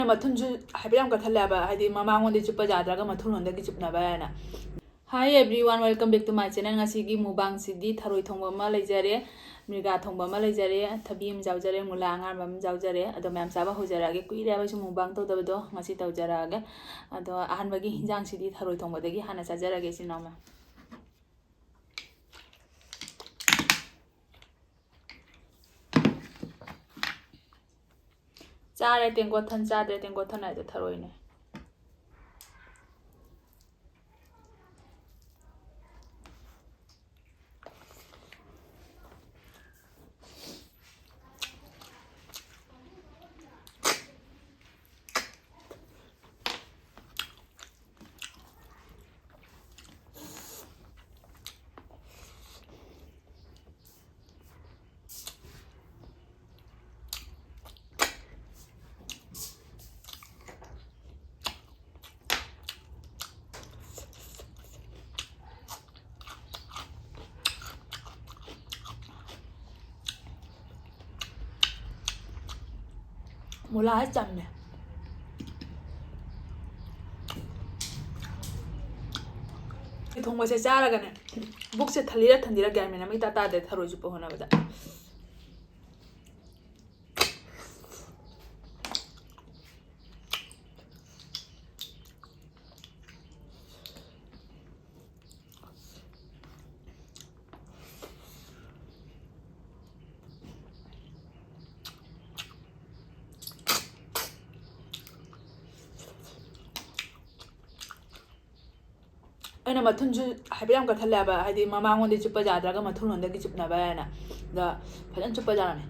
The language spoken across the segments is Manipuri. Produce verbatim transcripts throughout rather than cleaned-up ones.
ꯃꯊꯨꯟꯁꯨ ꯍꯥꯏꯐꯦꯠ ꯌꯥꯝ ꯀꯛꯊꯠꯂꯦꯕ, ꯍꯥꯏꯗꯤ ꯃꯃꯥꯡꯂꯣꯝꯗꯒꯤ ꯆꯨꯞꯄ ꯌꯥꯗ꯭ꯔꯒ ꯃꯊꯨꯟꯂꯣꯝꯗꯒꯤ ꯆꯨꯞꯅꯕ ꯍꯥꯏꯅ꯫ Hi everyone, welcome back to my channel. ꯉꯁꯤꯒꯤ ꯃꯨꯛꯕꯥꯡꯁꯤꯗꯤ ꯊꯔꯣꯏ ꯊꯣꯡꯕ ꯑꯃ ꯂꯩꯖꯔꯦ, ꯃꯤꯔꯒꯥ ꯊꯣꯡꯕ ꯑꯃ ꯂꯩꯖꯔꯦ, ꯊꯕꯤ ꯑꯃ ꯌꯥꯎꯖꯔꯦ, ꯃꯨꯂꯥ ꯑꯉꯥꯟꯕ ꯑꯃ ꯌꯥꯎꯖꯔꯦ꯫ ꯑꯗꯣ ꯃꯌꯥꯝ ꯆꯥꯕ ꯍꯧꯖꯔꯛꯑꯒꯦ, ꯀꯨꯏꯔꯦ ꯍꯥꯏꯕ ꯑꯩꯁꯨ ꯃꯨꯛꯕꯥꯡ ꯇꯧꯗꯕꯗꯣ, ꯉꯁꯤ ꯇꯧꯖꯔꯛꯑꯒꯦ꯫ ꯑꯗꯣ ꯑꯍꯥꯟꯕꯒꯤ ꯍꯤꯟꯖꯥꯡꯁꯤꯗꯤ ꯊꯔꯣꯏ ꯊꯣꯡꯕꯗꯒꯤ ꯍꯥꯟꯅ ꯆꯥꯖꯔꯒꯦ, ꯏꯆꯤꯟ ꯏꯅꯥꯎ ꯃꯌꯥꯝ꯫ ꯆꯥꯔꯦ ꯇꯦꯡꯀꯣꯠ ꯊꯟ, ꯆꯥꯗ꯭ꯔꯦ ꯇꯦꯡꯀꯣꯠ ꯊꯟ ꯍꯥꯏꯗꯣ ꯊꯔꯣꯏꯅꯦ꯫ ꯃꯨꯂꯥꯁꯦ ꯆꯝꯃꯦ꯫ ꯊꯣꯡꯕꯁꯦ ꯆꯥꯔꯒꯅꯦ, ꯕꯨꯛꯁꯦ ꯊꯜꯂꯤꯔ ꯊꯟꯗꯤꯔ ꯒ꯭ꯌꯥꯟ ꯃꯦꯟ ꯑꯃ ꯏꯇꯥ ꯇꯥꯗꯦ ꯊꯔꯣꯏ ꯆꯨꯞꯄ ꯍꯣꯠꯅꯕꯗ꯫ ꯑꯩꯅ ꯃꯊꯨꯟꯁꯨ ꯍꯥꯏꯐꯦꯠ ꯌꯥꯝ ꯀꯛꯊꯠꯂꯦꯕ, ꯍꯥꯏꯗꯤ ꯃꯃꯥꯡꯂꯣꯝꯗꯒꯤ ꯆꯨꯞꯄ ꯌꯥꯗ꯭ꯔꯒ ꯃꯊꯨꯟꯂꯣꯝꯗꯒꯤ ꯆꯨꯞꯅꯕ ꯍꯥꯏꯅ꯫ ꯑꯗ ꯐꯖꯅ ꯆꯨꯞꯄ ꯌꯥꯔꯝꯃꯦ꯫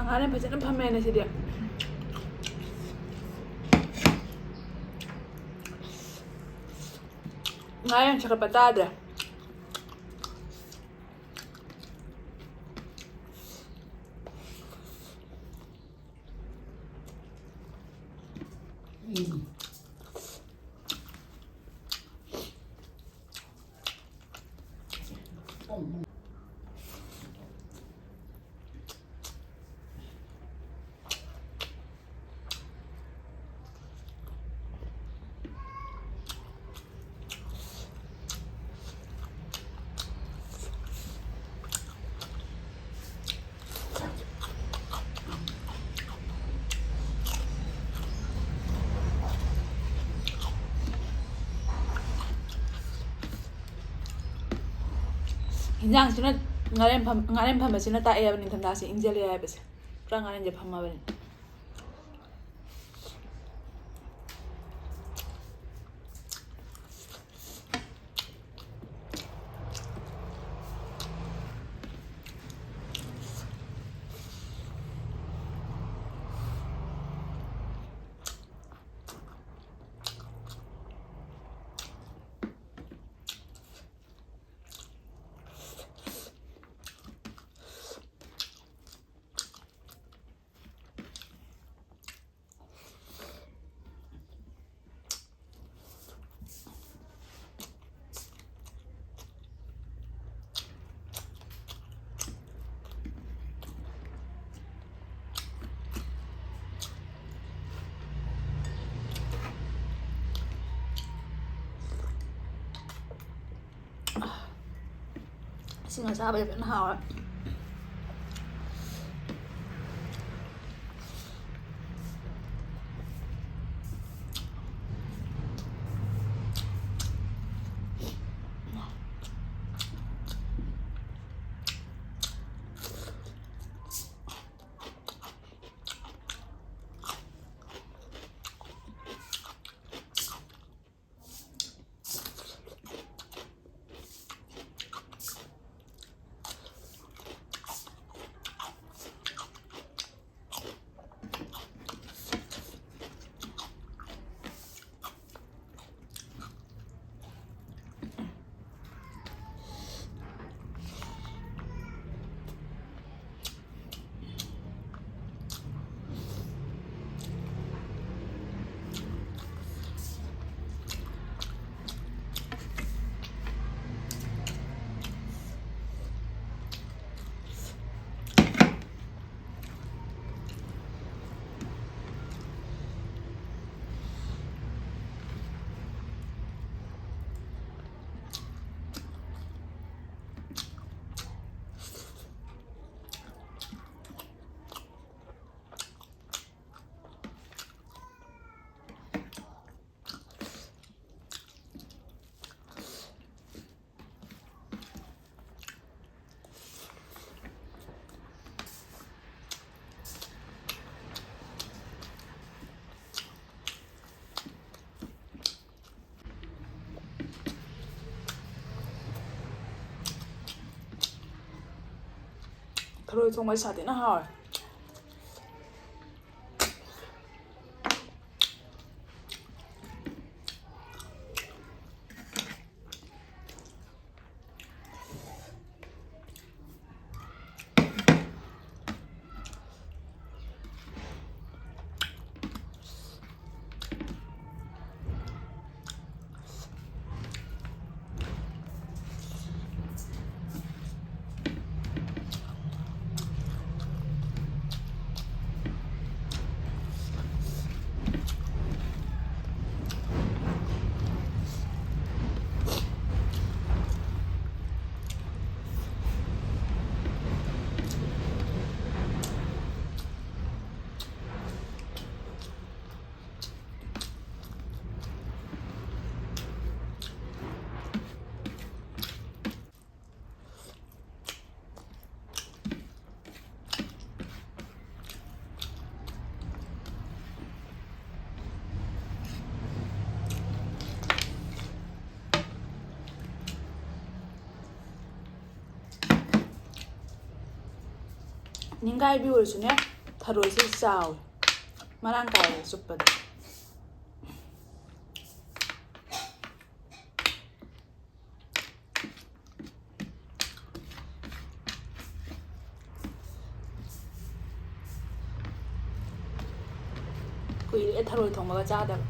ꯉꯥꯔꯦꯟ ꯐꯖꯅ ꯐꯝꯃꯦ ꯉꯁꯤꯗꯤ꯫ ꯉꯥꯔꯦꯟ ꯁꯥꯒꯠꯄ ꯇꯥꯗ꯭ꯔꯦ꯫ ꯏꯟꯖꯥꯡꯁꯤꯅ ꯉꯥꯔꯦꯟ ꯐꯝ-, ꯉꯥꯔꯦꯟ ꯐꯝꯕꯁꯤꯅ ꯇꯥꯛꯑꯦꯕ ꯅꯤꯡꯊꯝꯊꯥꯁꯦ ꯏꯪꯖꯜꯂꯦ ꯍꯥꯏꯕꯁꯦ꯫ ꯄꯨꯔꯥ ꯉꯥꯔꯦꯟꯁꯦ ꯐꯝꯃꯕꯅꯤ꯫ ꯏꯁꯤꯡ ꯑꯁꯥꯕꯁꯦ ꯐꯖꯅ ꯍꯥꯎꯔꯦ꯫ ꯊꯔꯣꯏ ꯊꯣꯡꯕ ꯁꯥꯊꯤꯅ ꯍꯥꯎꯔꯦ꯫ ꯅꯤꯡꯒꯥꯏꯕꯤ ꯑꯣꯏꯔꯁꯨꯅꯦ, ꯊꯔꯣꯏꯁꯦ ꯆꯥꯎꯋꯦ, ꯃꯔꯥꯡ ꯀꯥꯏꯌꯦ ꯆꯨꯞꯄꯗ꯫ ꯀꯨꯏꯔꯦ ꯊꯔꯣꯏ ꯊꯣꯡꯕꯒ ꯆꯥꯗꯕ꯫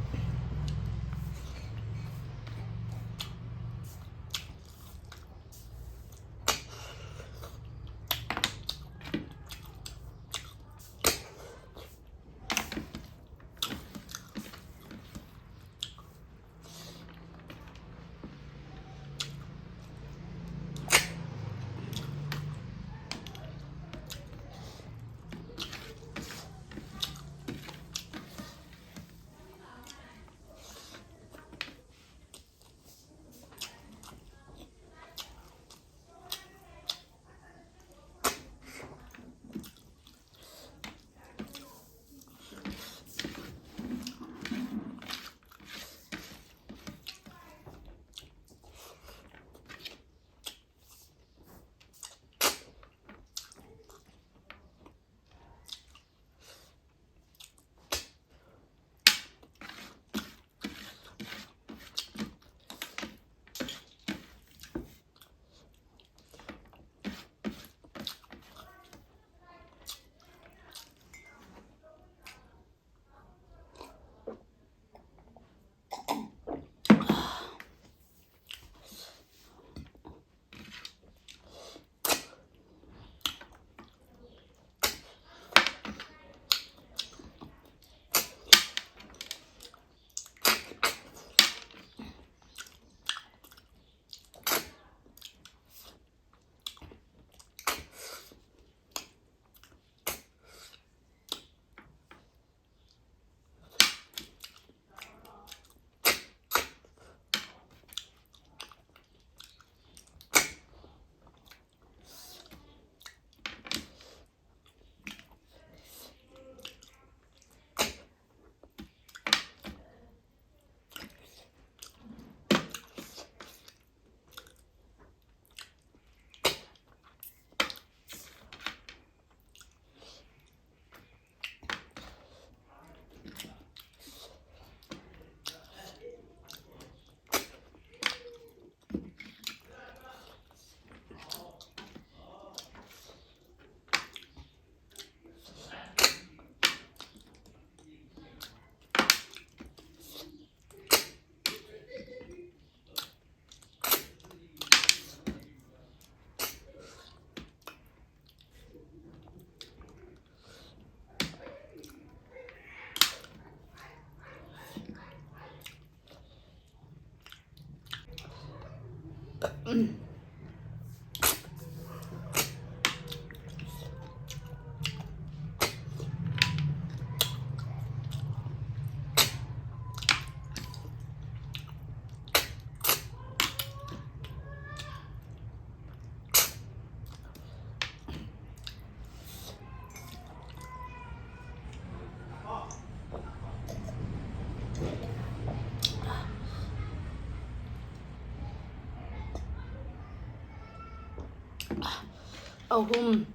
ꯑꯍꯨꯝ,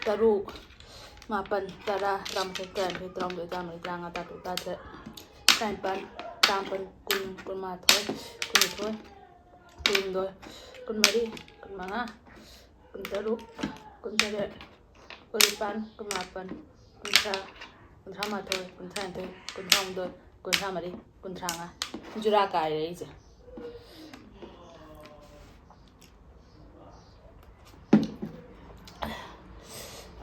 ꯇꯔꯨꯛ, ꯃꯥꯄꯟ, ꯇꯔꯥ, ꯇꯔꯥꯃꯥꯊꯣꯏ, ꯇꯔꯥꯅꯤꯊꯣꯏ, ꯇꯔꯥꯍꯨꯝꯗꯣꯏ, ꯇꯔꯥꯃꯔꯤ, ꯇꯔꯥꯃꯉꯥ, ꯇꯔꯥꯇꯔꯨꯛ, ꯇꯔꯥꯇꯔꯦꯠ, ꯇꯔꯥꯅꯤꯄꯥꯟ, ꯇꯔꯥꯃꯥꯄꯟ, ꯀꯨꯟ, ꯀꯨꯟꯃꯥꯊꯣꯏ, ꯀꯨꯟꯅꯤꯊꯣꯏ, ꯀꯨꯟꯍꯨꯝꯗꯣꯏ, ꯀꯨꯟꯃꯔꯤ, ꯀꯨꯟꯃꯉꯥ, ꯀꯨꯟꯇꯔꯨꯛ, ꯀꯨꯟꯇꯔꯦꯠ, ꯀꯨꯟꯅꯤꯄꯥꯟ, ꯀꯨꯟꯃꯥꯄꯟ, ꯀꯨꯟꯊ꯭ꯔꯥ, ꯀꯨꯟꯊ꯭ꯔꯥꯃꯥꯊꯣꯏ, ꯀꯨꯟꯊ꯭ꯔꯥꯅꯤꯊꯣꯏ, ꯀꯨꯟꯊ꯭ꯔꯥꯍꯨꯝꯗꯣꯏ, ꯀꯨꯟꯊ꯭ꯔꯥꯃꯔꯤ, ꯀꯨꯟꯊ꯭ꯔꯥꯃꯉꯥ꯫ ꯖꯨꯔꯥ ꯀꯥꯏꯔꯦ ꯑꯩꯁꯦ꯫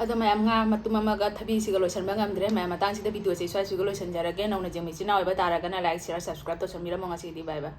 ꯑꯗꯣ ꯃꯌꯥꯝ, ꯉꯥ ꯃꯇꯨꯝ ꯑꯃꯒ ꯊꯕꯤꯁꯤꯒ ꯂꯣꯏꯁꯤꯟꯕ ꯉꯝꯗ꯭ꯔꯦ꯫ ꯃꯌꯥꯝ, ꯃꯇꯥꯡꯁꯤꯗ ꯚꯤꯗꯤꯑꯣꯁꯦ ꯁ꯭ꯋꯥꯏꯁꯤꯒ ꯂꯣꯏꯁꯤꯟꯖꯔꯒꯦ꯫ ꯅꯧꯅ ꯌꯦꯡꯕ ꯏꯆꯤꯟ ꯏꯅꯥꯎ ꯑꯣꯏꯕ ꯇꯥꯔꯒꯅ like, share, subscribe ꯇꯧꯁꯟꯕꯤꯔꯝꯃꯣ꯫ ꯉꯁꯤꯒꯤꯗꯤ bye bye꯫